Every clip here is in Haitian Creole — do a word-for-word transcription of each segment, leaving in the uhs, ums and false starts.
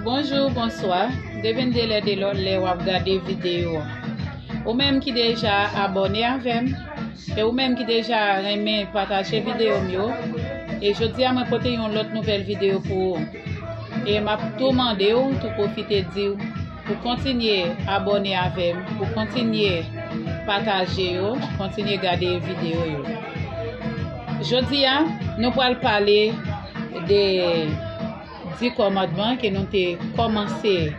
Bonjou, bonswa. Depi de lè de lòt lè w ap gade videyo an. Ou menm ki deja abòne avè m, e ou menm ki deja renmen pataje videyo m yo, e jodi a mwen pote yon lòt nouvèl videyo pou ou. E m ap tou mande w, tou pwofite di w, pou kontinye abòne avè m, pou kontinye pataje yo, kontinye gade videyo yo. Jodi a, nou pral pale de di kòmandman ke nou te kòmanse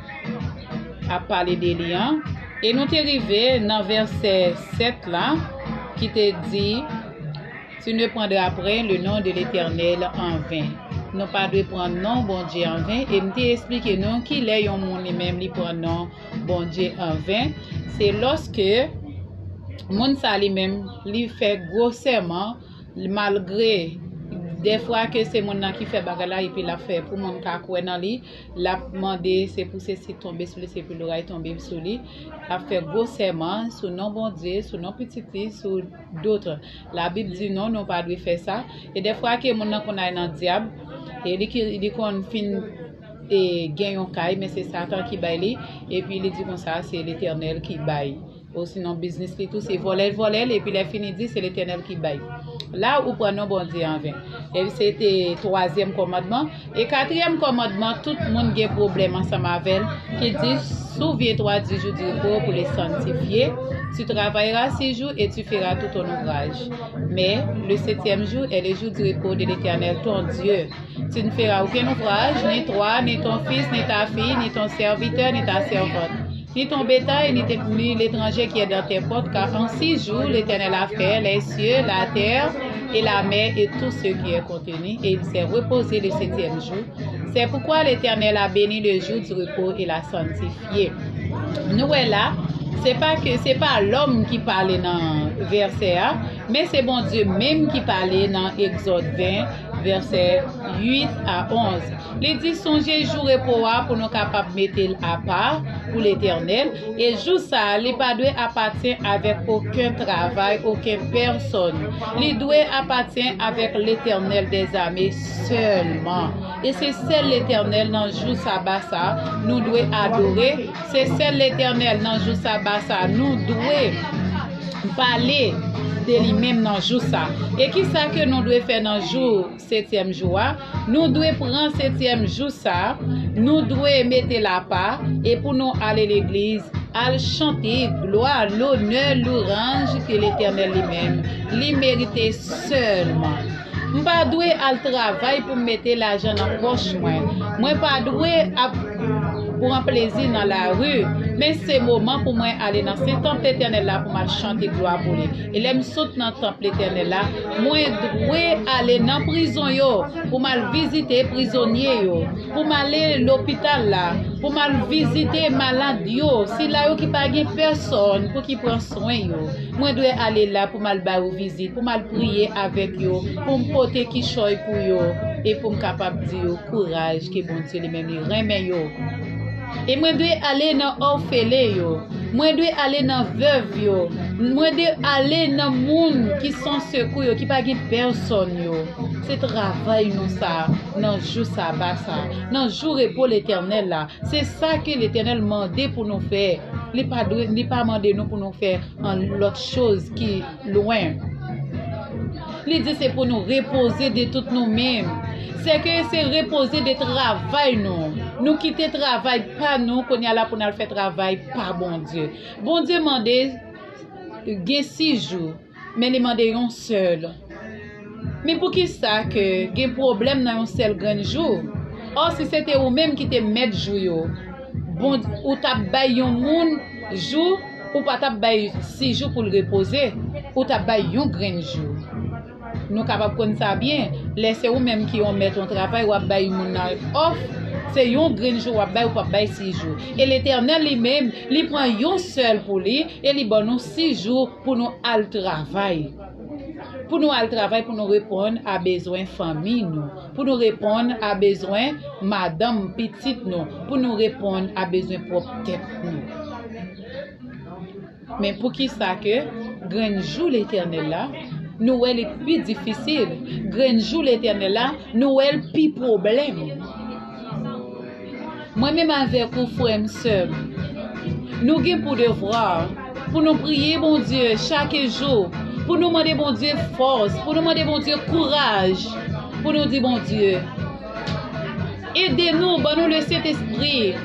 ap pale de li an. E nou te rive nan vèsè sèt la, ki te di, Tu ne prendras point le nom de l'Éternel en vain. Nou pa dwe pran non Bondye anven. E m te esplike nou ki lè yon moun li menm li pran non Bondye anven. Se lòske moun sa li menm li fè gwo sèman, malgre dèfwa ke se moun nan ki fè bagay la epi l ap fè pou moun ka kwè nan li, l ap mande se pou sesi tonbe sou li, se pou loray tonbe sou li, l ap fè gwo sèman sou non Bondye, sou non Pitit li, sou dòt. Labib di non, nou pa dwe fè sa. E dèfwa ke moun nan konn al nan dyab, e li, ki, li konn fin e, gen yon kay, men se Satan ki bay li, epi li di konsa se Letènèl ki bay. Osinon biznis li tou, se vòlè l vòlè l, epi lè fini di se Letènèl ki bay. La ou pran non Bondye anven. E se te twazyèm kòmandman. E katriyèm kòmandman, tout moun gen pwoblèm ansanm avè l, ki di, Souviens-toi du jour du repos pour le sanctifier. Tu travailleras six jours et tu feras tout ton ouvrage. Mais le septième jour est le jour du repos de l'Éternel ton Dieu. Tu ne feras aucun ouvrage, ni toi, ni ton fils, ni ta fille, ni ton serviteur, ni ta servante, ni ton bétail, ni, tes- ni l'étranger qui est dans tes portes, car en six jours l'Éternel a fait les cieux, la terre et la mer et tout ce qui est contenu, et il s'est reposé le septième jour. C'est pourquoi l'Éternel a béni le jour du repos et l'a sanctifié. Nou wè la, se pa ke se pa lòm ki pale nan vèsè a, men se Bondye menm ki pale nan Egzòd ven, vèsè uit a onz. Li di, Sonje jou repo a pou nou kapab mete l apa pou Letènèl, e jou sa a, li pa dwe apatyen avèk okenn travay, okenn pèsòn. Li dwe apatyen avèk Letènèl dèzame sèlman. E se sèl Letènèl nan jou saba sa a nou dwe adore. Se sèl Letènèl nan jou saba sa a nou dwe pale de li menm nan jou sa. E kisa ke nou dwe fè nan jou setyèm jou a? Nou dwe pran setyèm jou sa, nou dwe mete l apa, e pou nou ale legliz, al chante glwa, lonè, louranj ke Letènèl li menm, li merite sèlman. M pa dwe al travay pou m mete lajan nan pòch mwen. Mwen pa dwe ap pran plezi nan lari, men se moman pou mwen ale nan sen tanp Letènèl la pou m al chante glwa pou li. E lè m sot nan tanp Letènèl la, mwen dwe ale nan prizon yo pou m al vizite prizonye yo, pou m ale lopital la, pou m al vizite malad yo, sila yo ki pa gen pèsòn pou ki pran swen yo. Mwen dwe ale la pou m al ba yo vizit, pou m al priye avèk yo, pou m pote kichòy pou yo, e pou m kapab di yo kouraj, ke Bondye li menm li renmen yo. E mwen dwe ale nan òfelen yo. Mwen dwe ale nan vèv yo. Mwen dwe ale nan moun ki san sekou yo, ki pa gen pèsòn yo. Se travay nou sa, nan jou saba sa, nan jou repo Letènèl la. Se sa ke Letènèl mande pou nou fè. Li pa dwe, li pa mande nou pou nou fè an lòt choz ki lwen. Li di se pou nou repoze de tout nou menm. Se ke se repoze de travay nou. Nou kite travay pa nou, kounye a la pou n al fè travay pa Bondye. Bondye mande gen sis jou, men li mande yon sèl. Men poukisa ke gen pwoblèm nan yon sèl grenn jou? Ò, si se te ou menm ki te mèt jou yo, bon, ou t ap bay yon moun jou, ou pa t ap bay sis jou pou l repoze, ou t ap bay yon grenn jou. Nou kapab konn sa byen, lè se ou menm ki yon mèt yon travay, w ap bay moun nan òf, se yon grenn jou w ap bay, ou p ap bay sis jou. E Letènèl li menm, li pran yon sèl pou li, e li ban nou sis jou pou nou al travay. Pou nou al travay, pou nou reponn a bezwen fanmi nou, pou nou reponn a bezwen madanm, pitit nou, pou nou reponn a bezwen pwòp tèt nou. Men poukisa ke grenn jou Letènèl la, nou wè li pi difisil? Grenn jou Letènèl la, nou wè l pi pwoblèm. Mwen menm avèk ou, frè m, sè m, nou gen pou devwa pou nou priye Bondye chak jou, pou nou mande Bondye fòs, pou nou mande Bondye kouraj, pou nou di, Bondye, ede nou, ban nou Lesentespri.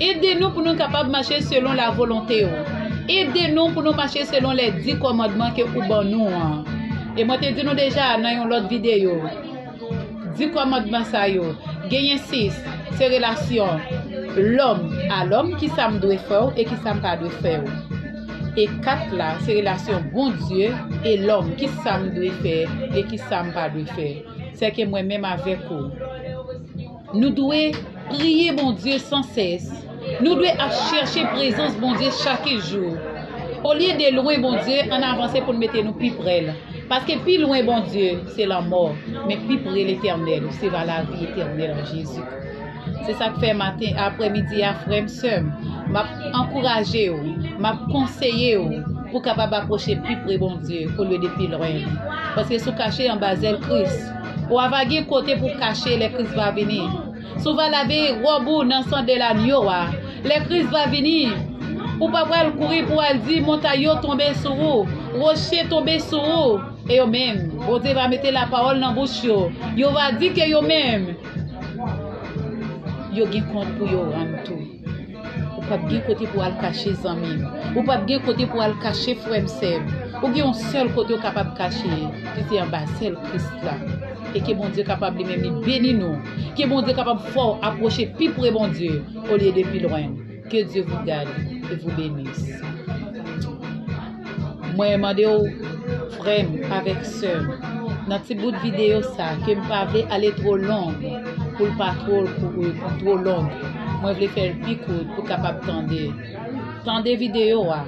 Ede nou pou nou kapab mache selon lavolonte w. Ede nou pou nou mache selon lè di kòmandman ke ou ban nou an. E mwen te di nou deja nan yon lòt videyo, di kòmandman sa yo, genyen sis, se relasyon lòm a lòm, kisa m dwe fè w e kisa m pa dwe fè w. E kat la, se relasyon Bondye e lòm, kisa m dwe fè e kisa m pa dwe fè. Sèke mwen menm avèk ou, nou dwe priye Bondye san sès. Nou dwe ap chèche prezans Bondye chak jou. Olye de lwen Bondye, ann avanse pou n mete nou pi pre l. Paske pi lwen Bondye, se lanmò, men pi pre Letènèl, se va lavi etènèl an Jezi. Se sa k fè maten, aprèmidi a, frè m, sè m, m ap ankouraje w, m ap konseye w pou w kapab apwoche pi pre Bondye olye de pi lwen. Paske si w kache anba zèl Kris, w ava gen kote pou w kache lè Kris va vini. Si w va lave wòb ou nan san de lanyo a, lè Kris va vini, ou pa pral kouri pou w al di montay yo tonbe sou ou, woche tonbe sou ou. E yo menm, Bondye va mete lapawòl nan bouch yo. Yo va di ke yo menm, yo gen kont pou yo rann tou. Ou p ap gen kote pou w al kache, zanmi m. Ou p ap gen kote pou w al kache, frè m, sè m. Ou gen yon sèl kote w kapab kache, ki se anba zèl Kris la. E ke Bondye kapab li menm li beni nou. Ke Bondye kapab fè w apwoche pi pre Bondye olye de pi lwen. Que Dieu vous garde et vous bénisse. Mwen mande w, frè m avèk sè m, nan ti bout videyo sa, ke m pa vle ale twò long, pou l pa twò, pou, pou twò long. Mwen vle fè l pi kout pou w kapab tande. Tande videyo a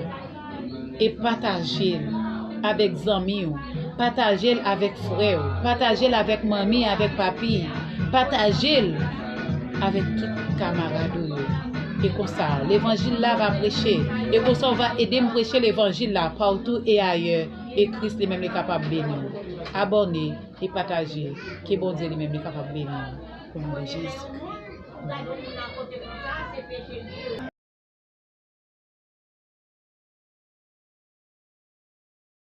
e pataje l avèk zanmi w, pataje l avèk frè w, pataje l avèk manmi, avèk papi, pataje l avèk tout kamarad ou yo. E konsa, levanjil la va preche. E konsa, w va ede m preche levanjil la partout et ailleurs. E Kris li menm li kapab beni w. Abòne e pataje. Ke Bondye li menm li kapab beni w. O non de Jezi.